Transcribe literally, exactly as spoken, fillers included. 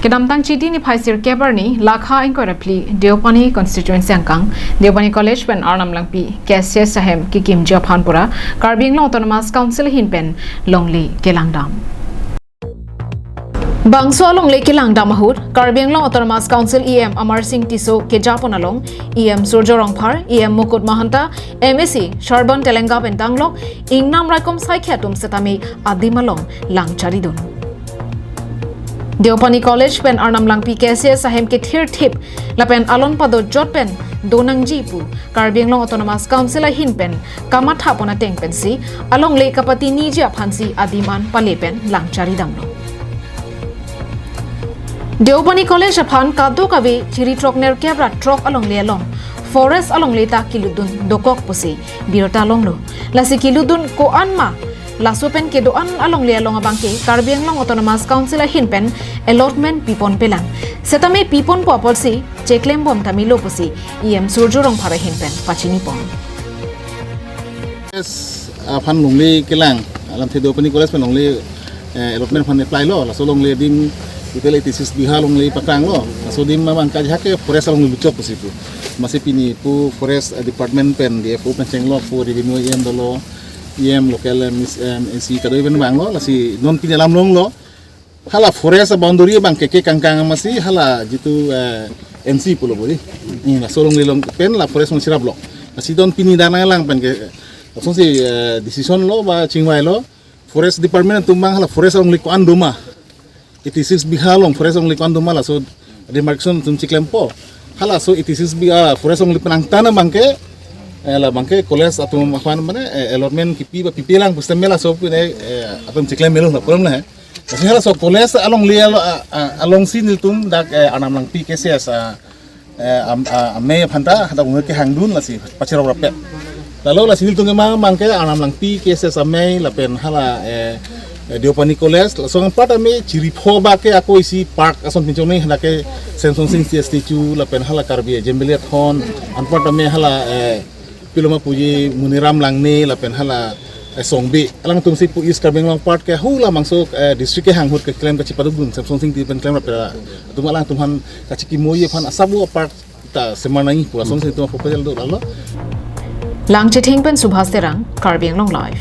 Kedamtang Chiti niphai sirkep arni, lakha ingkoi ra phli, Deopani constituency angkang, Deopani College pen Arnam Langpi, K C S ahem kekimji aphan pura, Karbi Anglong Autonomous Council ahin pen longle kelangdam. Bangso alongle kelangdam ahut, Karbi Anglong Autonomous Council E M Amar Sing Tisso kejapon along, E M Surjya Rongphar, E M Mukut Mahanta, M A C Sarban Telenga pen tanglok, ingnam raikom saikhi atum setame adim along lang charidun. Deopani College pen Arnam Langpi K C S ahem kethirthip lapen alon padojot pen donangji pu Karbi Anglong Autonomous Council ahin pen kamathapon ateng pensi alongle kapatiniji aphansi adim an pale pen lang charidamlo. Deopani College aphan kadokave chiri throk nerkep ra throk alongle along forest alongle ta kelutdun dokok pusi birta longlo. Lasi kelutdun ko-an ma laso pen kedo-an alongle along abangke Karbi Anglong Autonomous Council ahin pen allotment pipon pelang. Setame piponpo apotsi cheklembom ta melo pusi E M Surjya Rongphar ahin pen pachinipon. Yes, aphan longle kelang, alamthe Deopani College pen longle eh, allotment aphan apply lo, laso longle adim total eighty six bigha longle pakranglo, laso adim abangke ajahak ke forest alongle luchok pusi pu. Amatsi pini pu forest eh, department pen D F O pen chenglok pu revenue E M dolo, E M local eh, Miss eh, M C kadoi pen vanglo, lasi non pini alam longlo. Hala forest boundary abangke kekangkang amatsi hala jitu eh, N C pulo bodi. Ini laso longle along pen la forest along chirap lo. Lasi non pini dan nanglang pen ke, eh, lasonsi eh, decision lo ba chingvailo. Forest department atum abang hala forest alongle ko-an doma, eighty six bigha along forest alongle ko-an doma, laso demarcation atum chiklempo. Halaso eighty six bigha forest alongle penang tan abangke, eh, la abangke college atum aphan mane eh, allotment kipi ba pipelang pusitame laso pine eh, atum chiklem melo na problem na he. Lasi halaso college alongle alo, a- a- alongsi nelitum dak eh, Arnam Langpi K C S a- eh, am- a- amei aphan ta hadak unge kehangdun, lasi pachirap rapet. Lalo lasi nelitum kemang abangke Arnam Langpi K C S amei lapen hala eh, eh, Deopani College, laso anparta me chiri pho ba ke ako isi park ason pinchong ne, hadak ke Semson Sing statue lapen hala Karbi Assembly athon, anparta me hala eh, piloma puji Muniram Langne lapen hala eh, Songbi. Alangtumsi pu East Karbi Anglong part ke hula mangso eh, district kehang ahut keklem kachipadukdun, Semson Sing Tisso pen klem rapet atum alangtum aphan kachikimoji aphan asap vo park ta semar nangji pu lasonsi itum proposal do lalo. Langchithing pen Subhas Terang, Karbi Anglong Live.